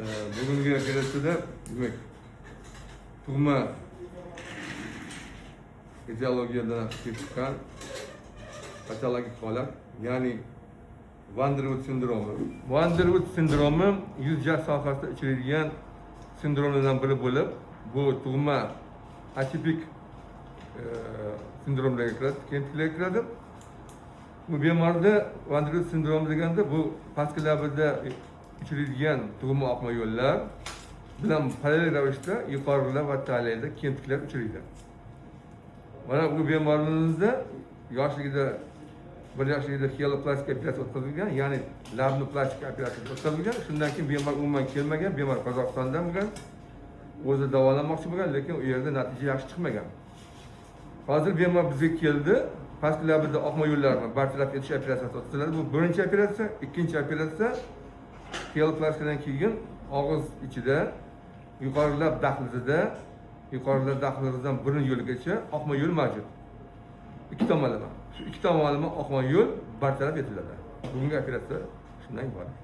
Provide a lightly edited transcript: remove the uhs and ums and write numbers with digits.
Bugungi operatsiyada, demak, tug'ma etiologiyadan kelib chiqqan patologik holat, ya'ni Van der Woude sindromi. Van der Woude sindromi yuz jag' sohasida uchraydigan sindromlardan biri bo'lib, bu tug'ma atipik sindromlarga kiradi, kemtiklarga kiradi. Bu bemorda Van der Woude sindromi deganda, bu pastki labida uchraydigan tug'ma oqma yo'llar bilan parallel ravishda yuqori lab va taglayda kemtiklar uchraydi. Mana bu bemorimizda yoshligida, 1 yoshligida xiyaloplastika operatsiya o'tkazilgan, ya'ni labni plastik operatsiya o'tkazilgan. Shundan keyin bemor umuman kelmagan. Bemor Qozog'istondan bo'lgan, o'zi davolanmoqchi bo'lgan, lekin u yerda natija yaxshi chiqmagan. Hozir bemor bizga keldi. Pastki labida oqma yo'llarni bartaraf etish operatsiyasi o'tkaziladi. Bu birinchi operatsiya. Ikkinchi operatsiya xiyaloplastikadan keyin og'iz ichida, yuqori lab dahlizida, yuqori lab dahlizidan burun yo'ligacha oqma yo'l mavjud, ikki tomonlama. Shu ikki tomonlama oqma yo'l bartaraf etiladi. Bugungi operatsiya shundan iborat.